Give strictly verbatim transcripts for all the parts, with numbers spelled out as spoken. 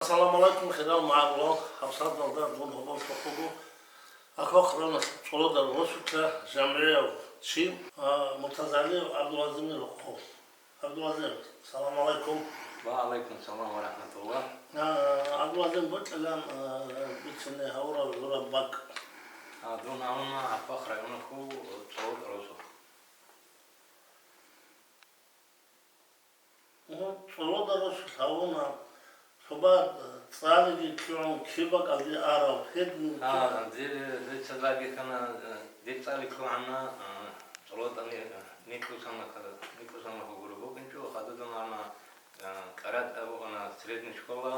Салам алейкум, хирал магӀарулал, гьабсагӀаталда дун гьоболлъухъего, ахвахъ рана цӀолодар росулъа жамгӀияв чи, а, Муртазалиев ГӀабдулгьазимил рокъов. ГӀабдулгьазим, салам алейкум. Ва алейкум салам ва рахматуллах. А, ГӀабдулгьазим, бокьилан, а, бицине гьавураб гӀураб бакӀ. А, дун гьавуна Ахвахъ районахъул цӀолодар росулъ. Гьу, цӀолодар росулъ гьавуна, цоба цӀалиги лъугӀун киб бакӀалде арав гьедин. А, дир, дица лаги ккана, дир цӀали лъугӀана, а, цӀолотани, а, Микьусанахъа, Микьусанахъа гуро букӀинчӀо, хадудан ана, а, КӀаратӀа бугана средняя школа,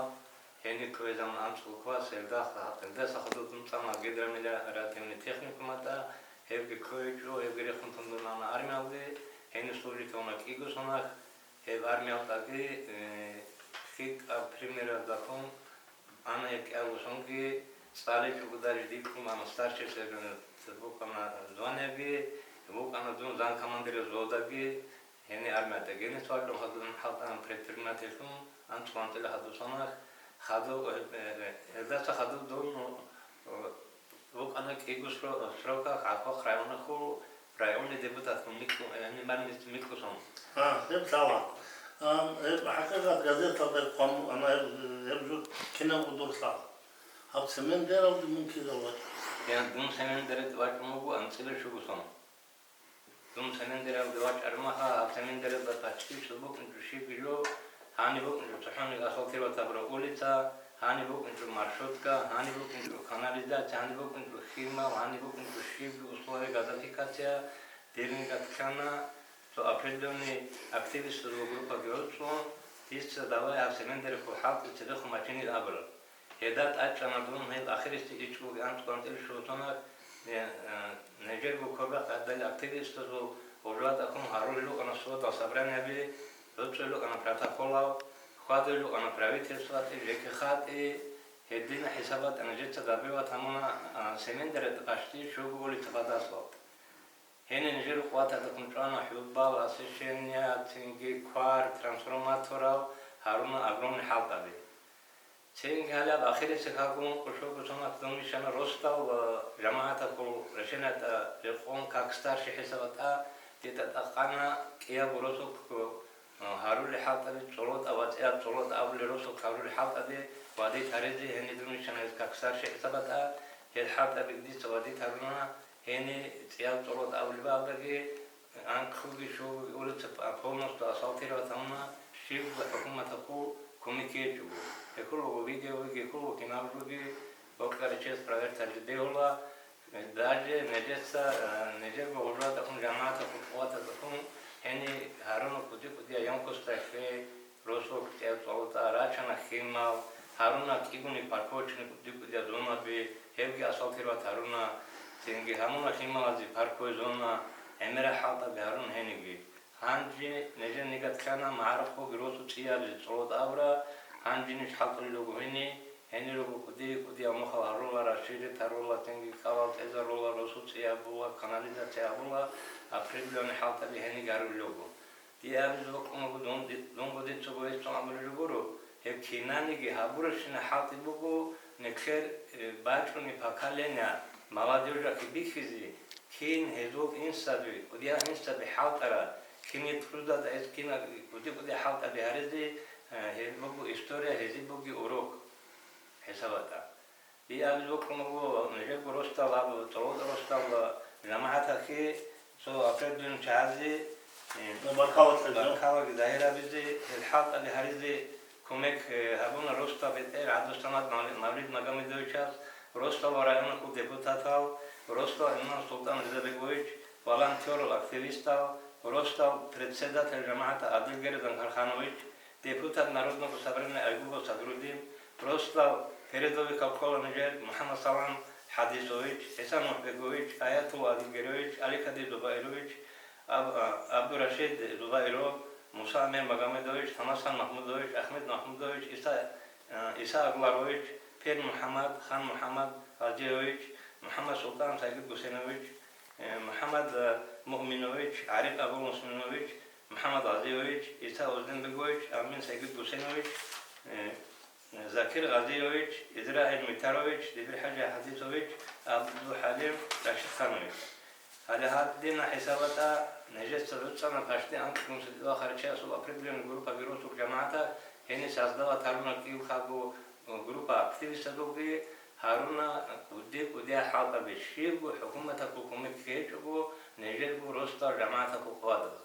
гьениб кквезабун анцӀго класс, гьелдаса, гьелдаса хадуб дун цӀана гидромелиоративный техникумалда, гьебги кквечӀо, гьебги рехун тун дун ана армиялде, гьениб служить гьавуна кӀиго сонах, гьеб армиялдаги, э, лъикӀаб примералдалъун ана гьеб кӀиябго сонги, цӀаличӀого даже диплом ана старший сержант букӀана званиеги, букӀана дун замкомандира взводаги, гьениб армиялда гьениб вачӀун хадуб хӀалтӀана предпринимательлъун анцӀго анцӀила хадусан, хадуб, э, э, гьелдаса хадуб дун, э, букӀана кӀиго сро-, сроках Ахвахъ районахъул районный депутатгун Микьу-, э, Микьусон. А, гьеб лъала. А, гьеб ХӀакъикъат газеталда хъван, ана гьеб, гьеб жо кинабго дур лъала. Гьаб Цемендералде мун кизал вачӀа? Я, дун Цемендералде вачӀун вуго анцӀила щуго сон. Дун Цемендералде вачӀараб мехалъ, гьаб Цемендералда почти щиб букӀинчӀо щибги жо, гьаниб букӀинчӀо цохӀониги асфальтировать гьабураб улица, гьаниб букӀинчӀо маршрутка, гьаниб букӀинчӀо канализация, гьаниб букӀинчӀо химал, гьаниб букӀинчӀо щибги условия газификация, дирни гатилъана, цо определённый активистазул группаги гӀуцӀун, дица давай гьаб Цемендералъул хӀалтӀи цебехун бачине абураб. Гьелда тӀадчӀана дун гьел ахирисде ичӀго анцӀго анцӀила щуго сонах, э, э, нижерго кколеб гӀадал активистазул гъужватӀахъун гьарулел рукӀана сходал собраниеби, гӀуцӀулел рукӀана протоколал, хьвадулел рукӀана правительствоялде, ЖКХ-де, гьедина хӀисабалда нижеца добивать гьабуна, а, Цемендералда почти щуго улица подъездал. Гьениб нижер къуваталдехун чӀвана хӀубал, освещение, цинги квар, трансформаторал, гьаруна огромный хӀалтӀаби. Цинги гьалаб ахирисеб хьалгун къушогосунат дун вищана росдал ва жамагӀаталъул решениятӀа рекъон как старший хӀисабатӀа дида тӀакъана кӀиябго росулъ, а, гьарулел хӀалтӀаби, цӀолотӀа ва цӀияб цӀолотӀа абулел росулъ гьарулел хӀалтӀаби вадид гьаризе. Гьениб дун вищана гьез как старший хӀисабатӀа, гьел хӀалтӀаби дица вадид гьаруна, гьениб цӀияб цӀолотӀа абулеб абдаги, анкьлъулги щулги улица п-, полностью асфальтировать гьавуна, щибго хӀукуматалъул кумек гьечӀого. Гьекъолого видеоги, гьекъолого кинаб жоги, бокьаричияс проверкалъе бегьула. Даже нижеца, э, нижерго гъужватӀахъун, жамагӀаталъул къуваталдехун гьениб гьаруна кӀуди-кӀудияб ёмкосталъе, росулъ кӀел цӀолотӀа рачана химал, гьаруна кӀигони парковочный кӀуди-кӀудияб зонаби, гьебги асфальтировать гьаруна, цинги гьамуна хималазе парковый зона, гӀемерал хӀалтӀаби гьарун гьенибги. Гьанже нижер нигат ккана магӀарухъ бугеб росу цӀиябизе цӀолотӀа абура, гьанже ниж хӀалтӀулел руго гьениб, гьениб руго кӀуди-кӀудияб мухъал гьарула, расширить гьарула, цинги кӀалал тӀезарула, росу цӀияб була, канализация гьабула, определённый хӀалтӀаби гьениб гьарулел руго. Дие абизе бокьун буго, дун, дунго дица гьесухъе абулеб жо гуро, гьеб кинаниги гьабурабщинаб хӀалтӀи буго, нилъер, э, бачӀунеб поколение, молодёжахъе бихьизе, кин гьезул инсаби, кӀудиял инсаби хӀалтӀараб, кин гьеб трудалда гьез кинаб кӀуди-кӀудияб хӀалтӀаби гьаризе, э, гьеб буго история, гьезие буго урок хӀисабатӀа. Дие абизе бокьун буго, нижерго росдал, абу, цӀолотӀа росдал жамагӀаталъе цо определённый чагӀазе, э, баркала кьезе, баркалаги загьир гьабизе, гьел хӀалтӀаби гьаризе кумек, э, гьабуна росдал бетӀер ГӀабдусамад Мавли-, Мавлид Магомедовичас, росдал ва районахъул депутатал, росдал имам Султан Ризабегович, волонтёрал, активистал, росдал председатель жамагӀата Абдулгердан Карханович, депутат Народного собрания Айгубов Садрудин, росдал передовикал ккола нижер МухӀаммад Салам ХӀадисович, ГӀиса НухӀбегович, Аятулла Абдулгеройевич, ГӀаликадир Зубаирович, Аб-, а, ГӀабдурашид Зубаиров, Муса Амир Магомедович, Тамасан Махмудович, Ахмед Махмудович, ГӀиса, а, ГӀиса Агларович, Пир МухӀаммад, Хан МухӀаммад Гъазиевич, МухӀаммад Султан Сайгид Гусейнович, э, МухӀаммад, э, Муъминович, ГӀариф Абу Муслимович, МухӀаммад Гъазиевич, ГӀиса Озденбегович, Амин Сайгид Гусейнович, э, Закир Гъазиевич, Израиль Митарович, Дибирхъаджи Хадисович, АбдулхӀалим Рашидханович. Гьале гьадинаб хӀисабалда нижеца гӀуцӀана пашди анкьнусилъ ва харчиясул определённый группаги росул жамагӀаталъ гьениб создавать гьаруна кӀиго-лъабго группа активистазулги, гьаруна кӀуди-кӀудияб хӀалтӀаби, щибго хӀукуматалъул кумек гьечӀого, нижерго росдал жамагӀаталъул къвадал.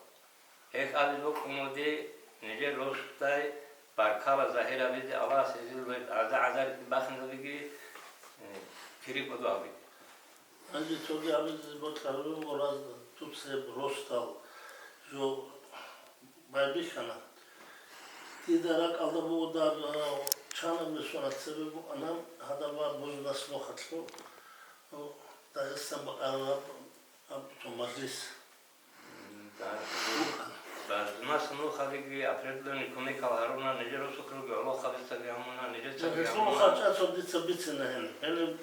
Гьеб абизе бокьун буго, нижер росдай баркала загьир гьабизе, Аллагьас гьезие гӀаза-гӀазар бахинзабиги, э, кири кӀодо гьабиги. Гьанже цоги абизе бокьарулел гъораз туцеб росдал жо байбихьана. Дида ракӀалда бугода, э, чанаб нусица цебе букӀана гьадаб бузунас нухалъул, э, Дагъистан бакӀараб аб-, мажлис. Да, да, нас нухалиги определённый кумекал гьаруна, нижер росулъги гӀолохъабицаги гьамуна, нижецаги гьамуна. Гьелъул хъачӀацо дица бицина гьениб. Гьениб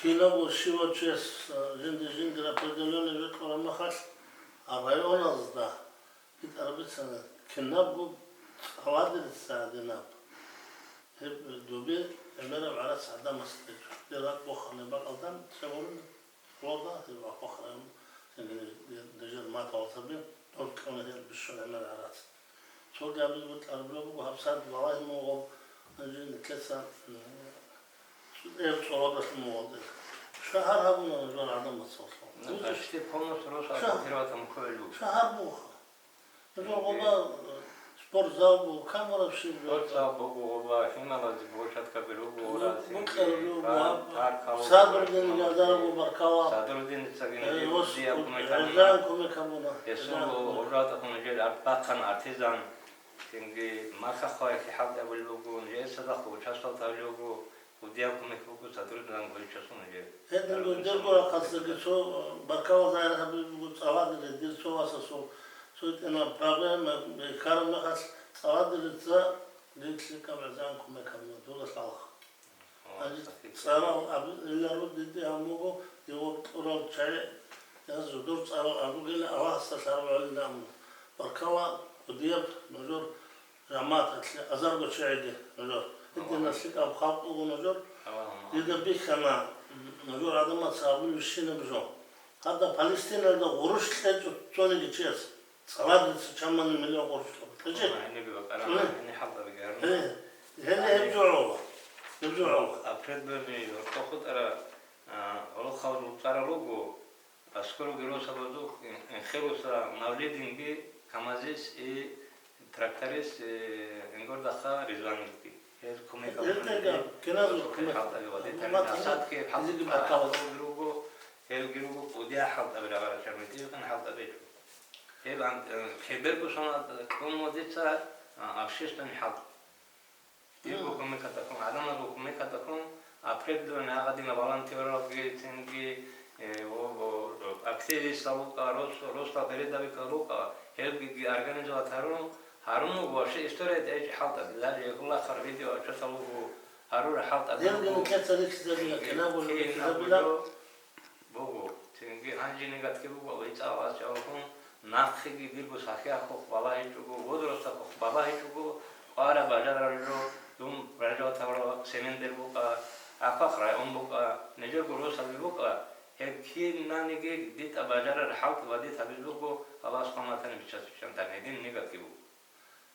кинабго щивав чияс, а, жинди-жиндир определённый рекъон махалъ, а районазда битӀараб бицана, кинабго цӀаладерица гьадинаб. Гьеб дуби гӀемераб гӀарац гӀадамасде, дир ракӀ бохани бакӀалдан цебе гьоркьоб ахъвахъараб, цинги нижер маталасаби дор кьуна гьел бищун гӀемер гӀарац. Цоги абизе бокьарулел буго, гьаб сад балагьун вуго, гьанже нилъеца, м, гьеб цӀолодалъун вуго. Шагьар гьабуна нужер гӀадамаца гьелъул. Ну, почти полностью росу оккупировать кколел буго. Шагьар буго. Нужер гъоба, э, спортзал буго, камера щиб буго. Спортзал буго гъоба, хӀималазе площадкаби руго, ну, гъора, букӀарулев цинги, буго, пар-, паркал буго, Садрудин хӀималазе, гьалдараб буго баркала. Садрудиницаги, э, нижер ос-, диаб кумек гьабуна. Гьезан кумек гьабуна. Гьесул гьезан кумек. Гъожатахъун нижер арт бахъана артизан, цинги Мархахъалихъе хӀалтӀи гьабулеб буго, нижер цадахъ участвовать гьабулеб буго. Кудияб кумек буго Садрудинан гъой часун гьеб. Гьединго дирго рахъалъаги цо, э, баркала загьир гьабулеб буго цӀаладери, дир цо васасул, цо тӀинаб проблема бихьараб мехалъ цӀаладерица дир лъикӀаб гӀезегӀан кумек гьабуна, дуда лъалаха. О, гьанже спасибо. ЦӀалал абиларо диде гьаб буго, дие кьурал чагӀи, я жидер цӀалал абугила Аллагьасда лъараб гӀолин абуна. Баркала, кудияб нужер ЖамагӀаталъе азарго чагӀиги нужер. Гьединаб лъикӀаб халкъ буго нужер. Дида бихьана нужер гӀадамаца абулебщинаб жо. Гьадаб Палестинаялда гъурущ кьечӀо цониги чияс. ЦӀаладерица чамани миллион гъурущ кьечӀо. Гьениб бакӀараб, гьениб хӀалтӀабиги гьарун. Гье, гьениб гьеб жо гӀола. Гьеб жо гӀола. Определённый гьоркьохъо тӀара, а, гӀолохъабазул тӀарал руго. Аскоровги росабазул, э, Хируса Мавлидинги, КамАЗист и тракторист, э, Энгордаха Ризванилги. Гьел кумек гьабуна, гьел киназул кумек. ХӀалтӀаби ва детали. Асадги хӀалтӀаби руго, гьелги руго, кӀудияб хӀалтӀаби рагъара чамитӀи хӀалтӀаби. Гьел ан-, э, хеберго сона кьун ва дица, а, общественный хӀалтӀ. Дирго кумекалдалъун, гӀадамазул кумекалдалъун, определённый гьагъадинаб волонтералги, цинги, э, о, о, активистал рукӀа, рос-, росдал передовикал рукӀа, гьелги организовать гьарун, гьарун вуго вообще историяда гьечӀеб хӀалтӀаби, даже гьелъул ахъараб видео отчетал вуго гьарураб хӀалтӀаби. Гьелги руго, нилъеца рихьизабила, кинабго кинабго рихьизабила. Буго, цинги гьанже нигатги буго, ва ицӀалас чӀалхун, нахъеги дирго сахи ахъухъ балагьичӀого, возрастахъухъ балагьичӀого, къвараб бажарараб жо, дун бажараб тавра Семендер букӀа, ахъахъ район букӀа, нижерго росаби букӀа, гьеб кинаниги дида бажарараб хӀалтӀи ва дид гьабизе буго, Аллагьас хъван батани биччасе биччан тани, гьедин нигатги буго.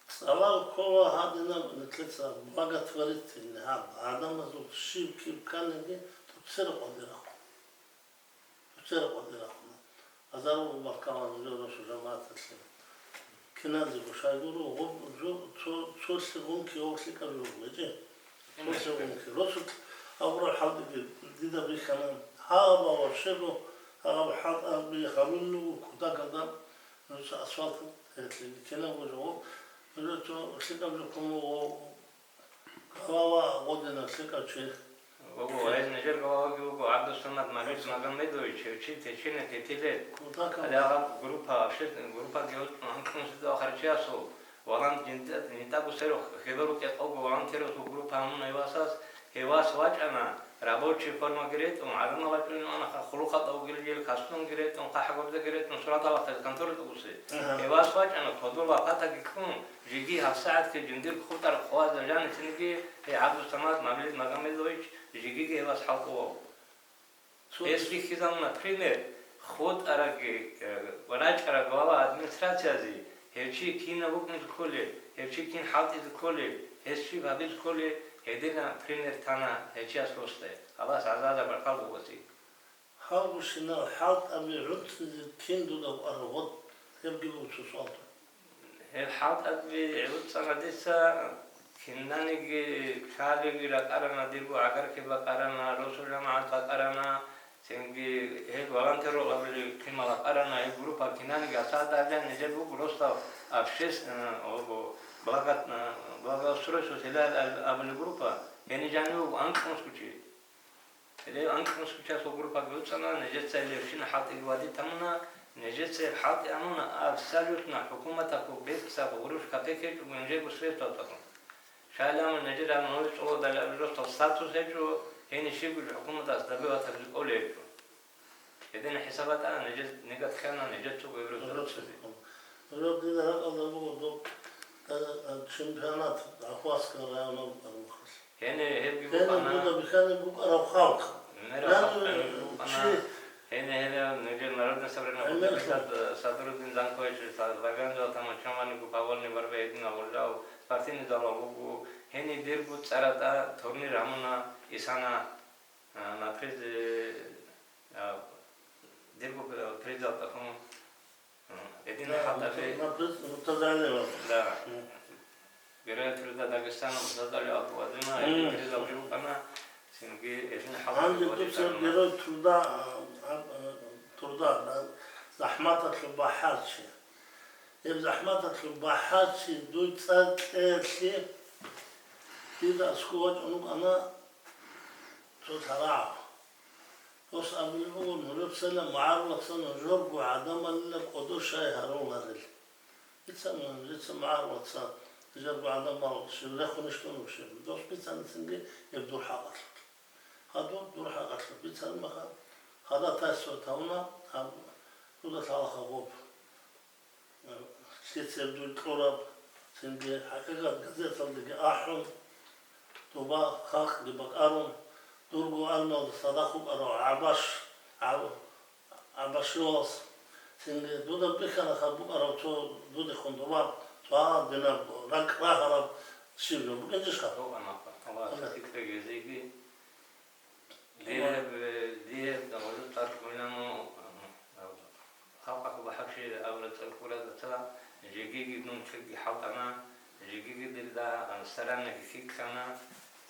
ЦӀалал ккола гьадинаб нилъеца благотворительный гьаб, гӀадамазул щиб киб кканиги, тӀоцерекъон рахъун. ТӀоцерекъон рахъуна. Азарго баркала нужер росу жамагӀаталъе. Киназего щай гуро, гъоб-, жо-, цо-, цолъи гъунки гъоб лъикӀаб жо гьечӀо. Цолъи гъунки. Росулъ абураб хӀалтӀиги дида бихьана. Гьаб вообще-го, гьаб хӀалтӀаби гьабун буго кутакалда. Нужеца асфальт гьеклъиги кинабго жо, нужеца лъикӀаб жо ккун вуго, глава гъодинаб лъикӀав чи. Вуго, гьез нижер главаги вуго ГӀабдусамат Мажид Магомедович, гьев чи течение тетилел. Кутакаб. Гьале гьаб группа, общественный группаги анкьнусида ахарчиясул, волон-, жинда-, жиндаго сверухъ хирург кӀекъого волонтерасул группа гьамуна гьев васас, гьев вас вачӀана, Рабочий формаги ретӀун, гӀадамал вачӀунин анаха, хъулухъалда вугилан костюмги ретӀун, хъахӀабурдаги ретӀун, сураталахъе конторалда бусе. Ага. Гьев вас вачӀана, кодола патаги ккун, жеги гьабсагӀатги жиндир хутӀараб хъвазда жаницинги, гьей ГӀабдусамад Мавлид Магомедович жегиги гьев вас хӀалтӀував. Цо- Гьес бихьизабуна пример, хутӀарабги, э, ва рачӀараб глава администрациязи, гьев чи кинав вукӀине кколеб, гьев чи кин хӀалтӀизе кколеб, гьес щиб гьабизе кколеб, гьединаб пример тана гьев чияс росда. Аллагьас гӀазаб баркал бугоси. Гьавгощинал хӀалтӀаби гӀуцӀизе кин дуда вукӀарав гъод? Гьебги буго цо суал. Гьеб хӀалтӀаби гӀуцӀана дица, кинаниги чалиги ракӀарана, дирго гӀагарлъи бакӀарана, росу жамагӀат бакӀарана, цинги гьеб волонтерал абулеб кинал ракӀарана, гьеб группа кинаниги асада абилан нижер буго росдал обществ-, э, ого, благо-, э, благоустройство села абулеб группа, гьениб жаниб буго анкьнусго чи. Гьеле анкьнусго чиясул группаги гӀуцӀана, нижеца гьеле щина хӀалтӀиги вади тамуна, нижеца гьеб хӀалтӀи амуна абсолютно хӀукуматалъул бецӀаб гъурущ капек гьечӀого нижерго средствалдалъун. Щайилан нижер гьаб новый цӀолодали абулеб росдал статус гьечӀо, гьениб щибго хӀукуматалъ добиватабизе кӀолеб гьечӀо. Гьедин хӀисаб батӀана, нижер нигат ккана, нижецаго гьеб росдал. Росдал. Гьеб дида ракӀалда буго доб, э, э, чемпионат Ахвазского района букӀараб мехалъ. Гьениб гьебги Гьениб букӀана. Дуда бихьани букӀараб халкъ. Мер Гьениб халкъ гьениб букӀана. Чи? Гьениб, гьениб, нижер Народный собрание Гьениб депутат, э, Садруддин Занкович, Са-, Садруддин Занкович, Павольный Барбаедин Авуллав, спортивный залал буго. Гьениб дирго цӀарада турнир гьамуна исана, э, на приз, э, дирго, э, призалда хун. Гьедин Да, хӀалтӀаби. Муртаза-, МуртазагӀалиев. Да. Мгм. Герой труда Дагестана МуртазагӀали Абу-, Абуазина, Мгм. Гьедин призал букӀана, цинги гьедин хӀалтӀаби Гьанже вали дуца тарана. Герой труда, а, а, труда, да, захӀматалъул бахӀарчи. Гьеб захӀматалъул бахӀарчи дуй цӀар кьеялъе дида аскӀов вачӀун вукӀана цо лъарагӀав. Дос абулеб буго, нужецала магӀарулаца нужерго гӀадамалила кӀодо щай гьаруларел. Бицана нужеца магӀарулаца нужерго гӀадамал щиб рехунищ дун вукӀин. Дос бицана цинги гьеб дур хӀакъалъулъ. Гьадур дур хӀакъалъулъ бицана маха, гьадатай сортавна гьаб дуда лъалаха гъоб. Лъицеб дуй кьураб, цинги хӀакъикъат газеталдаги ахӀун, доба халкъги бакӀарун, дурго армиялда садахъ вукӀарав ГӀабаш, ГӀаб-, ГӀабашилас, цинги дуда бихьана хаб букӀарав цо дудехун доба цо гьадинаб ракӀ рагьараб щиб жо букӀинчӀищха? Аллагьас Аллагьас. ТӀокӀаб гьезиеги. Дие, дие, гьале тӀад кколану, халкъалъ бахӀарчи абула цӀар кколадаца, жегиги дун цӀикӀкӀи хӀалтӀана, жегиги дирда стараннаги хьикьана,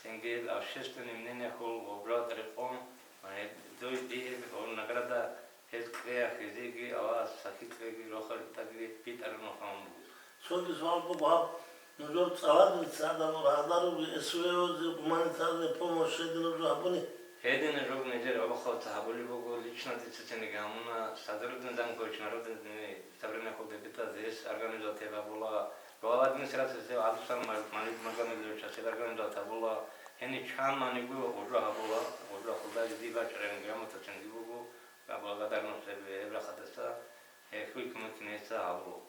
цинги общественный мнениехул гъобрат рекъон, гьеб дой дие гьеб награда гьез кьея хизиги Аллагьас сахи кьеги рохел тӀаги битӀараб махалъ буго. Цоги суал буго гьаб, нужер цӀаладица гьадаб гьадаруги СВО-зе гуманитарный помощь щединаб жо гьабуни? Гьедина жо нижер авахъалца гьабулеб буго, лично дица цинги гьамуна, Садруддин Занкович, Народный собраниехул депутат, гьес организовать гьабула, глава администрациясе Гьадусан Мал-, Малик Магомедовичас гьел организовать гьабула, гьениб чан маниго гъужа гьабула, гъужа хъулдаги диб бачӀараб грамота цинги буго, благодарность гьеб, гьеб рахъалдаса, гьеб хӀукму кинеца гьабула.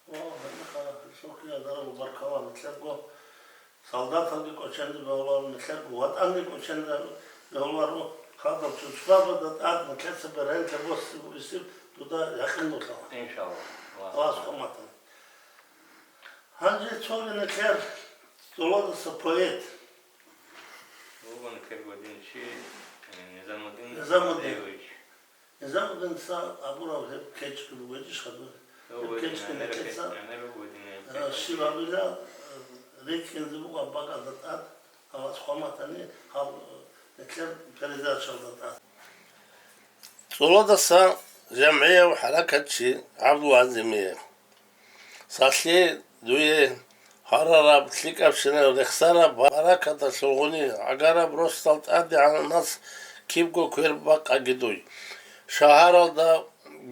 Ва гьебмехалъ, росулъ ккела дараго баркала, нилъерго солдаталги кӀоченде бегьуларо, нилъерго ВатӀанги кӀоченде бегьуларо, хадуб цо чӀвабада тӀад нилъеца беренлъи босизе бугесеб дуда якъин буго. Иншаллагь. Аллагьас хӀурматалъ. Гьанже цоги нилъер цӀолодаса поэт. Вуго нилъерго динчи, э, Низамудин Низамудин. Абдиевич. Низамудиница абураб гьеб кечӀги бугедищ хадур? Гьеб кечӀги нилъеца, э, щибабила, э, рикӀкӀинзе буго бакӀалда тӀад, Аллагьас хъваматани гьаб, э, нилъер передачалда тӀад. ЦӀолодаса жамгӀияв хӀаракатчи ГӀабдулгӀазимие. Сахлъи дуе гьарараб, лъикӀабщинаб, рехсараб баракаталъулгъуни гӀагараб росдал тӀадегӀанас кибго квер бакъаги дуй. Шагьаралда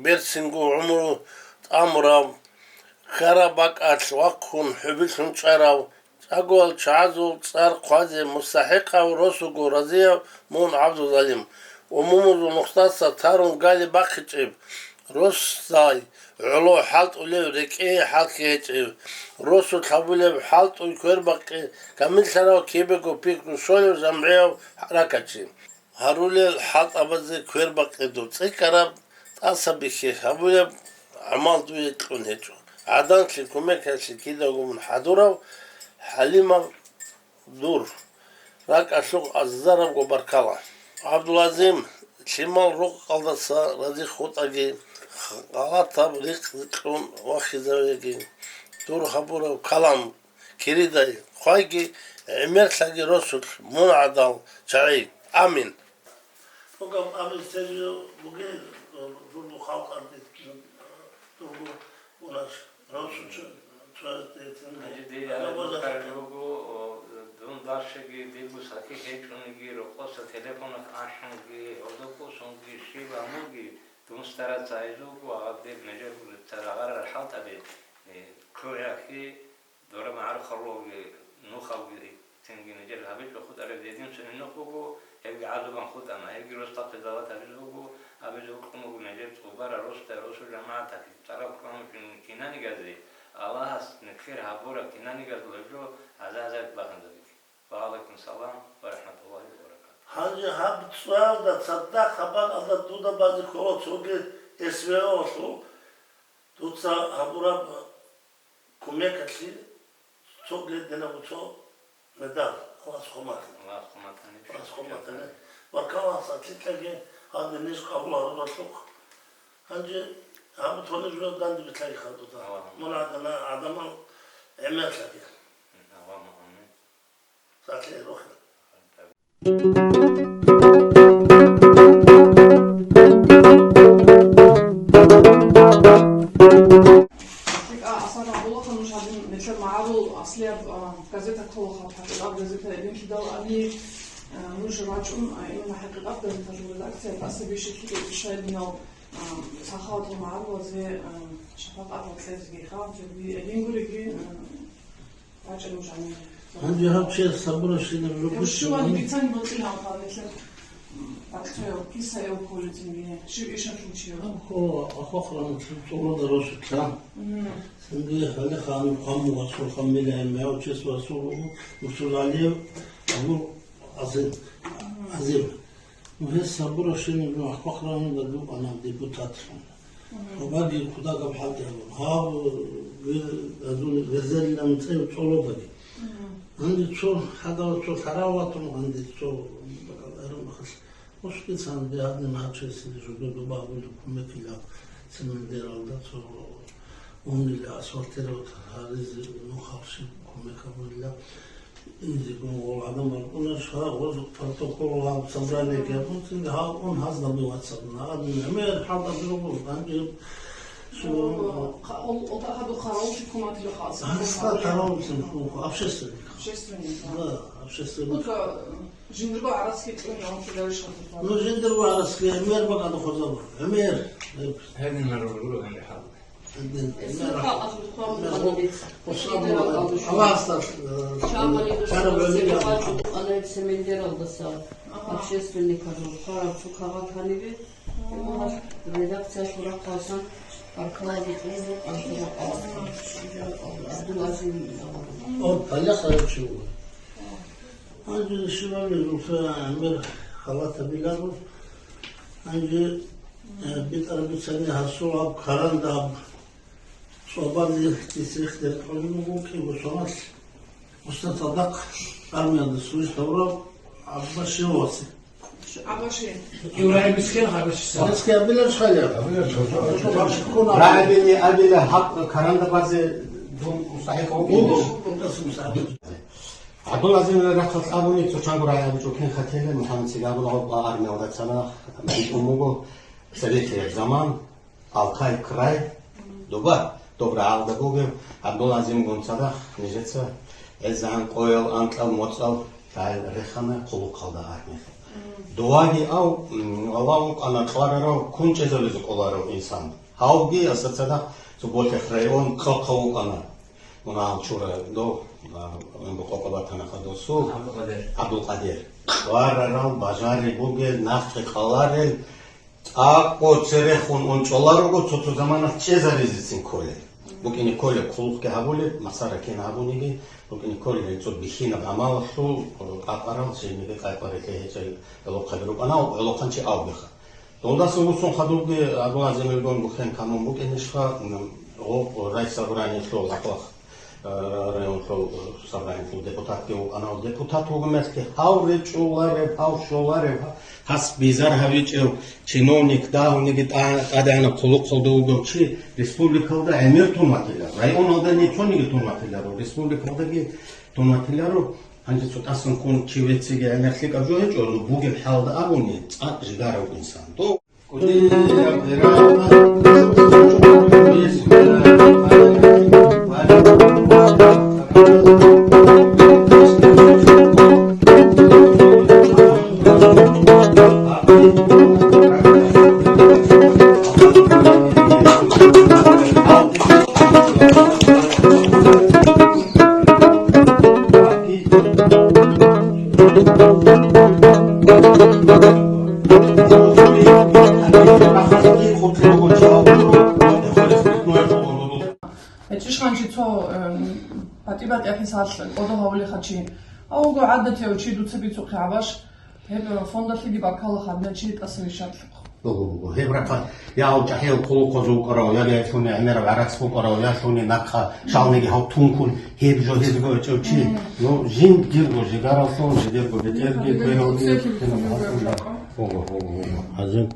берцинго гӀумру тӀамурав, хьараб бакӀалъ вахъун хӀубилъун чӀарав, Агуал чагӀазул цӀар хъвазе мустахӀикъав росуго разияв мун, ГӀабдулзалим, умумузул нухдаса тарун гали бахъичӀеб, росдай гӀоло хӀалтӀулев, рекӀее хӀалхьи гьечӀев, росулъ гьабулеб хӀалтӀуй квербакъи камиллъарав, кибего пикру щолев жамгӀияв хӀаракатчи. Гьарулел хӀалтӀабазе квербакъи дур цӀикӀкӀараб, тӀаса бихьи гьабулеб гӀамал дуе кьун гьечӀо. ГӀаданлъи кумекалъе кидаго мун хӀадурав ХӀалимаб дур ракӀалъухъ азарабго баркала. ГӀабдулазим, лъимал рукъалдаса рази хутӀаги, халатаб рикъ кьун вахизавеги, дур гьабураб калам киридай хъвайги, гӀемерлъаги росулъ мун гӀадал чагӀи. Амин. Гьаб абизе бугеб, дурго халкъалде, дурго унаш росу чо-, чоясде цинги. Гьанже дие гьаб абула букӀараб буго, о, дун барщаги, дирго сахи гьечӀониги, рокъоса телефонах ахӀунги, гьодокъосунги, щиб гьамулги, дун стараться гьайзе вуго, гьаб дир нижер царагъарал хӀалтӀаби, э, ккогӀахьи, дора магӀарухъалги, нухалги, цинги нижер гьабичӀо хутӀараб гьедин цони нух буго, гьебги гӀадлубан хутӀана, гьебги росдахъе дават гьабизе буго, абизе букӀун буго нижер цӀубараб росда росул жамагӀаталъе, цӀарал ккун букӀин кинанигазе, Аллагьас нилъер гьабураб кинанигазул гьеб жо гӀаза-гӀазаги бахинзабизе. Ва гӀалайкум салам ва рахӀматуллагьи ва баракатугь. Гьанже гьаб цоялда цадахъ хабаралда дуда базе ккола цоги СВО-лъул, дуца гьабураб кумекалъе цо гьединаб цо медаль, Аллагьас хъуматӀе. Аллагьас хъуматӀани. Аллагьас хъуматӀани. Баркала, сахлъи кьеги, гьанже ниж къабул гьаруралъухъ. Гьанже гьаб тониб жо данде битӀаги хадута. Аллагьумма. Мун гӀадамал гӀемерлъаги. Аллагьумма амин. Сахлъи рохел. ХӀакъикъат, Асад Абдуллаха, нуж гьадин нилъер магӀарул аслияб, а, газета ккола, «ХӀакъикъат» газета, гьединлъидал абни, а, нуж рачӀун, а, именно «ХӀакъикъат» газеталъул редакция тӀаса бищун щвединал, а, сахаватал магӀарулазе, а, шапакъат кьезеги хал, гьедин гуриги, а, Гьанже гьав чияс сабура щинаб жо гьеб щиван бицани бокьилан хъалилъа, бакьцояв, кисаев кколецинги, щив ишалъул чияв. Гьаб хо ахвахъ рамутлъи цӀолода росулъа. Мгм. Цинги гьале хануб хъаму васул хамилаем гьав чияс васул Муртазалиев Абу Азим. Мгм. Азим. Ну, гьес сабура щинаб жо ахвахъ рамунда дукъана депутатлъун. Мгм. Хабарги кутакаб хӀалтӀи гьабун. Гьав, э, гьазул гьезелилан цӀев цӀолодаги. Мгм. Гьанже цо хӀадав цо лъарав ватун, гьанже цо бакӀал гӀерун бахалъ. Ускицан бегьадни гьачесили жугьу дуба гьабулеб кумекилан цемендералда цо унила асфальтировать гьаризе нухалщи кумек гьабулила. Инзигун гъол гӀадамал кӀуна, ша гъоз протокол гьаб собрание гьабун, цинги гьав ун гьазда бувацабуна. Гьадин гӀемер хӀалтӀа дургъул, гьанже шо-, О, ха-, ол, ол тахаду хараулчи куматила хаса. Гьанста хараулчи куматила, общественник. Общественник, да. Да, общественник. Жиндирго гӀараски кьун гьанкӀи дариш хатуртал. Ну, жиндирго гӀараски гӀемер бакӀалда хозабур. ГӀемер. Гьеб. Гьеб гьемер гуро гьанже хӀал. Гьеб гьемер. Эсир халкъалъул хъван гьеб гьаниб. Аллагьасда, э, чамали чараб гӀолида. Цемендералдаса, Ага. Общественникалъул хъвараб цо кагъат гьанибе. Ага. Редакциялъул рахъалсан аркалаги кьуру, аркала кьаласа. Абдул Азим. О, паллахъ гьарав чи вуго. Гьанже щибаб мезулъа гӀемер халатабилаго, гьанже, э, битӀараб бицани гьасул гьаб каранда гьаб цӀобалде дисрихъ деркъалун буго кӀиго соналъ, устар цадахъ армиялда служит гьабурав Аббаши васе. Абаши. Ибрагьим Искен Абаши са. Искен абилан шайя. Абилан шайя. Рагьабилан абила гьаб каранда базе дун мустахӀикъав. Буго, буго, мустахӀикъав. ГӀабдул Азимил рахъалъ абуни, цо чанго рагӀи абичӀо кин хатила, МухӀаммад Цигабулгъав армиялда цана, битӀун буго, советияб заман, Алтай край, дуба, доб рагӀалда бугеб, ГӀабдул Азимгун цадахъ нижеца гӀезегӀан къоял, анкьал, моцӀал дагьал рехана хъулухъалда армиялъ. Дувагияв, м, Аллагь вукӀана кьварарав, кунчӀезабизе кӀоларав инсан. Гьавги асда цадахъ цо Болхьихъ район Кьалхъав вукӀана. Мунагьал чура дов Ва унбукъокъо батана хадусул ГӀабдулкъадир. ГӀабдулкъадир. Варарал бажари бугел, нахъе къаларел, цӀакъго церехун унчӀоларого цо-цо заманалъ чӀезаризецин кколел. БукӀине кколеб хъулухъги гьабулеб, масара кин гьабуниги, букӀине кколел гьечӀо бихьинаб гӀамалалъул къапарал, жиндиги къайпарилъи гьечӀел гӀолохъаби рукӀана, гӀолохъанчи авбиха. Дундаса вуссун хадубги Абу ГӀазимилгун бухӀен камун букӀинищха, м, гъо-, райсобраниялъул ахлах, э, районлъул, э, собраниялъул депутатги вукӀанав, депутат вугемалъги гьав речӀчӀуларев, гьав щоларев, гьас бизар гьабичӀев чиновник дагьавниги тӀа-, тӀадегӀанаб хъулухъалда вугев чи республикалда гӀемер тун ватиларо, районалда нечониги тун ватиларо, республикалдаги тун ватиларо. Гьанже цо тӀасан ккун чи вецциги гӀемер лъикӀаб жо гьечӀо, ну, бугеб хӀалда абуни, цӀакъ жигарав инсан. Дов. ГьечӀищ гьанже цо, эм, батӀи-батӀи хӀисалъ кӀодо гьавулеха чи. Гьав вуго гӀадатияв чи, дуца бицухъе гьабаш, гьеб фондалъиги баккала гьадина чи тӀаса вищатлъухъ. Гьеб рахъа я гьав чӀахӀиял хъулухъазул кӀварав, я гьелъуни гӀемераб гӀарац букӀарав, ялъуни нахъа шалниги гьав тункун гьеб жо гьезго гьечӀев чи. Ну, жиндирго жигараллъун, жидерго бетӀерги, квералги, кинаб гьаб. Гьазин.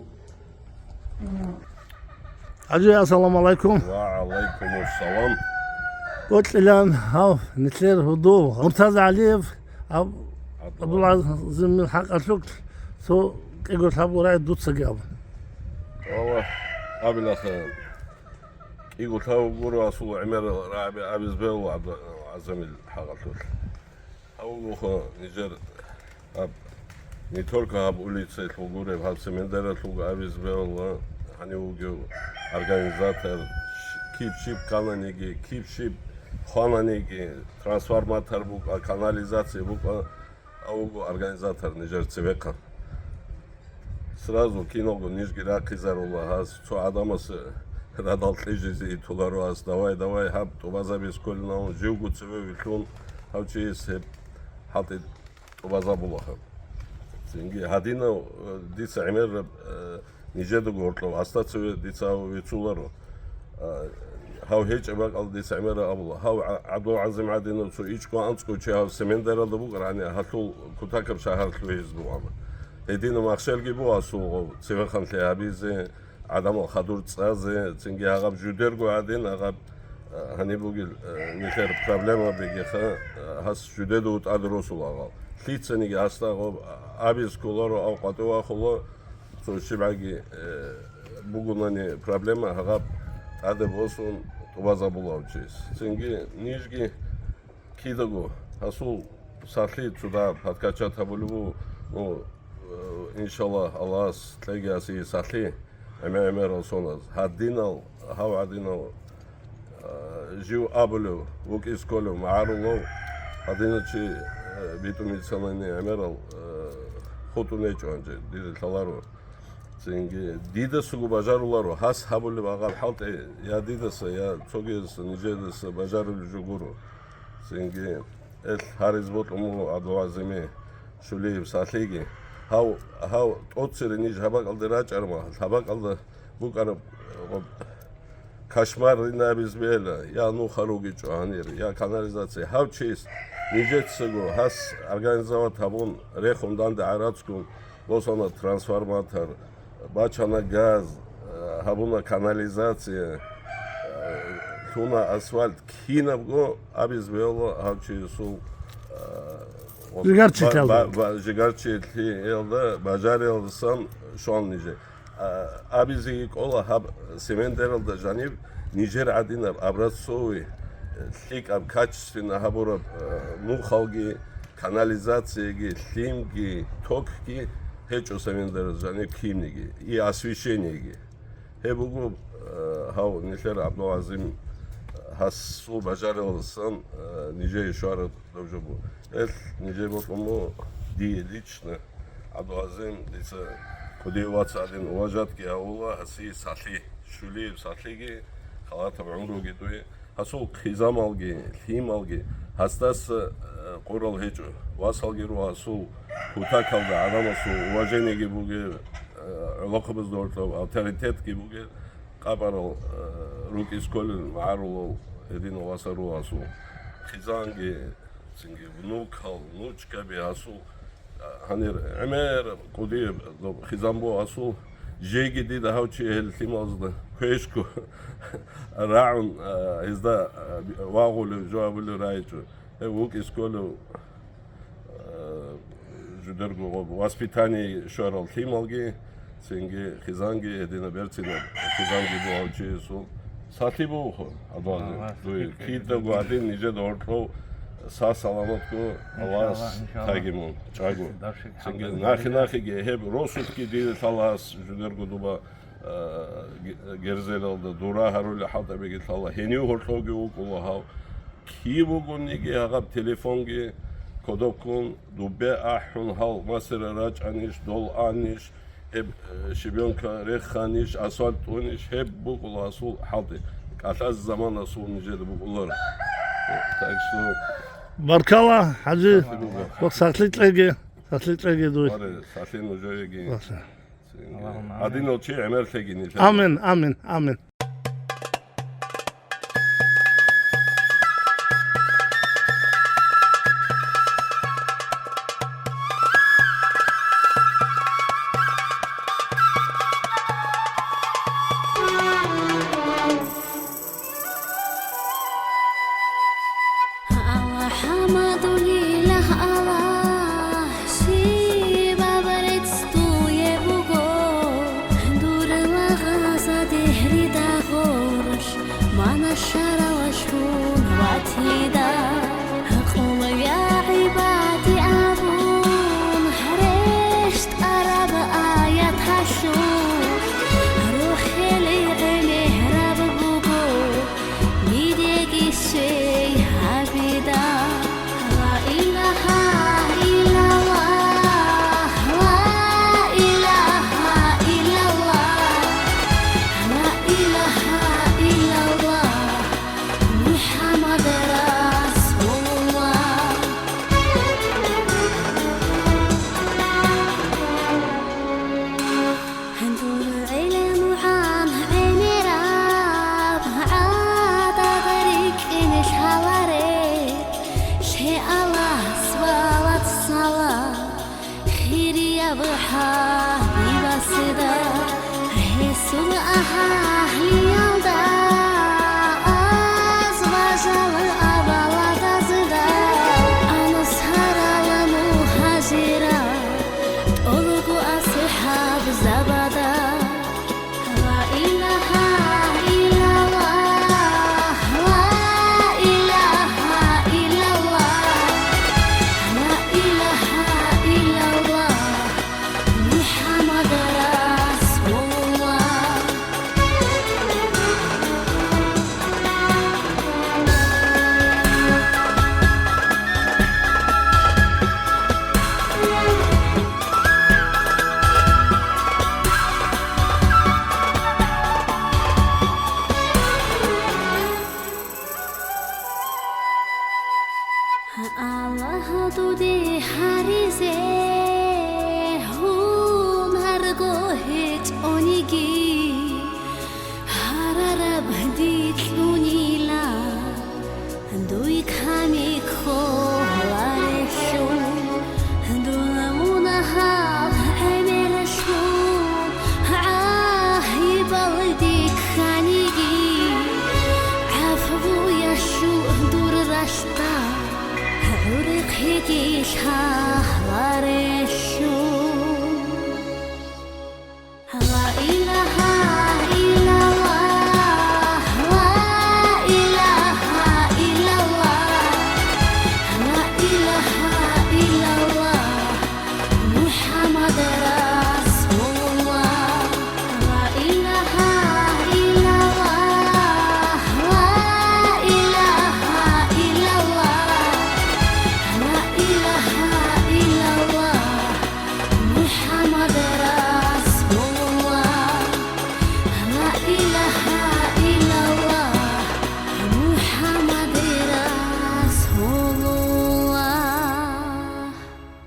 ХӀажи, ассаламу гӀалайкум. Ва гӀалайкумуссалам. Бокьилан гьав нилъер гьудул Муртаза ГӀалиев аб-, ГӀабдулгӀазимил хӀакъалъулъ цо кӀиго лъабго рагӀи дуцаги абун. Валлагь, абилаха, кӀиго лъабго гуро асул гӀемер рагӀаби абиз бегьула ГӀабдулгӀазимил хӀакъалъулъ. Гьавулухъа нижер гьаб, не только гьаб улицаялъул гуреб, гьаб Цемендералъулго абизе бегьула, гьанив вугев организатор, киб щиб ккананиги, киб щиб хвананиги, трансформатор букӀа, канализация букӀа, гьав вуго организатор нижер цевехъан. Сразу киналго нижги рахъизарула гьас, цо гӀадамас радал кьижизе итуларо гьас, давай, давай, гьаб тӀубазабиз кколин абун, живго цеве вилълъун, гьав чияс гьеб хӀалтӀи тӀубазабула гьаб. Цинги гьадинав, э, дица гӀемераб, э, нижедаго гьоркьов гьасда цеве дица гьав веццуларо. А, гьав гьечӀеб бакӀалда дица гӀемераб абула. Гьав ГӀа-, ГӀабдулгӀазим гӀадинав цо ичӀго анцӀго чи гьав Семендералда букӀарани, гьалъул кутакаб шагьарлъугьиз бугӀана. Гьединаб махщелги буго асул гъов, цевеханлъи гьабизе, гӀадамал хадур цӀазе, цинги гьагъаб жудерго гӀадин, гьагъаб, а, гьаниб бугел, а, нилъер проблемабигиха, а, гьас жудеда вутӀаде росул гьагъал. Лъицаниги гьасда гъоб абиз кколаро, ав къватӀив вахула, цо щибгӀаги, э, бугунани проблема гьагъаб тӀаде босун тӀубазабулав чияс. Цинги нижги кидаго гьасул сахлъи цуда подкачать гьабулеб буго, ну, э, иншаллагь, Аллагьас кьеги гьасие сахлъи гӀемер-гӀемерал соназ. Гьадинал, гьав гьадинал, э, жив абулев, вукӀиз кколев, магӀарулав, гьадинав чи, э, битӀун бицанани гӀемерал, э, хутӀун гьечӀо гьанже, дида лъаларо. Цинги дидасаго бажаруларо, гьас гьабулеб гьагъаб хӀалтӀи, я дидаса, я цогидаса, нижедаса бажарулеб жо гуро. Цинги эл гьариз бокьун буго ГӀабдулгӀазими Шулиев сахлъиги. Гьав, гьав тӀоцере ниж гьабакьалде рачӀарма, гьабакьалда букӀараб, гъоб, кошмар ринабиз бегьла, я нуха ругичӀо гьанир, я канализация. Гьав чияс нижецаго гьас организовать гьабун, рехун данде гӀарацгун, босана трансформатор, бачана газ, э, гьабуна канализация, э, лъуна асфальт, кинабго абиз бегьула гьав чиясул, э, жигарчилъиялда. Ба-, ба-, ба-, жигарчилъиялда, бажариялдасан щван нижер. А, абизеги кӀола гьаб Семендералда жаниб нижер гӀадинаб образцовый, э, лъикӀаб, качественно гьабураб, э, нухалги, канализацияги, лъимги, токги гьечӀо Семендералда жаниб кинниги, и освещениеги. Гьеб буго, э, гьав нилъер ГӀабдулгӀазим, э, Гьасул бажаралдасан, э, нижее щвараб жо буго. Эл нижее бокьун буго дие лично, ГӀабдулгӀазим, дица кӀудияв вац гӀадин уважатги гьавула, гьасие сахлъи, щулияб сахлъиги, халатаб гӀумруги дуе. Гьасул хъизамалги, лъималги, гьасдаса, э, къурал гьечӀо. Васалги руго гьасул, кутакалда гӀадамасул уважениеги бугел, э, гӀолохъабазда гьоркьоб авторитетги бугел, къапарал, э, рукӀи кколел магӀарулал гьединал васал руго гьасул. Хъизанги, цинги внукал, внучкаби гьасул, э, гьанир гӀемер кӀудияб хъизан буго гьасул. Жеги дида гьав чи гьел лъималазда квешго рагӀун, э, гьезда, э, вагъулев жо абулев рагӀичӀо. Гьев вукӀи кколев, э, жидерго воспитание щварал лъималги, цинги хъизанги, гьединаб берцинаб хъизанги буго гьав чиясул. Сахлъи буго, Аллагьас дуе кидаго гьадин нижеда гьоркьов са-саламатго Аллагьас тайги мун чӀаго. Цинги нахи-нахиги гьеб росулъги дида лъала гьас жидерго дуба, э, ге-, герзелалда дура гьарулел хӀалтӀабиги лъала. Гьенив гьоркьовги вукӀула гьав. Киб бугониги гьагъаб телефонги кодобккун, дубе ахӀун, гьал масира рачӀанищ, дол анищ, гьеб, э, щебенка реханищ, асфальт унищ, гьеб букӀула гьасул хӀалтӀи. КӀалъаз заман гьасул нижеда букӀуларо. Так что баркала, ХӀажи. Сахлъи буго. Сахлъи кьеги, сахлъи кьеги дуй. Аре, сахлъи нужееги. Баса. Гьадинал чи гӀемер лъеги нилъеда. Амин, амин, амин. АлхӀамдулиллагь, Аллагь, щибаб рецц дуе буго, дур лагъаза дегьрида гъорлъ, мана щаравалъун ватида. Къулвя гӀибади абун, рещтӀараб аяталъул, рухӀел гӀемераб буго, нидеги щвей гьабида. Ла илагьа иллаллагь, ла илагьа иллаллагь, ла илагьа иллаллагь, МухӀаммад расулуллагь. Дур гӀелмугӀан гӀемераб гӀадада рикӀкӀине лъаларе, лъе Аллагьас валат салам, хирияб хӀабибасда.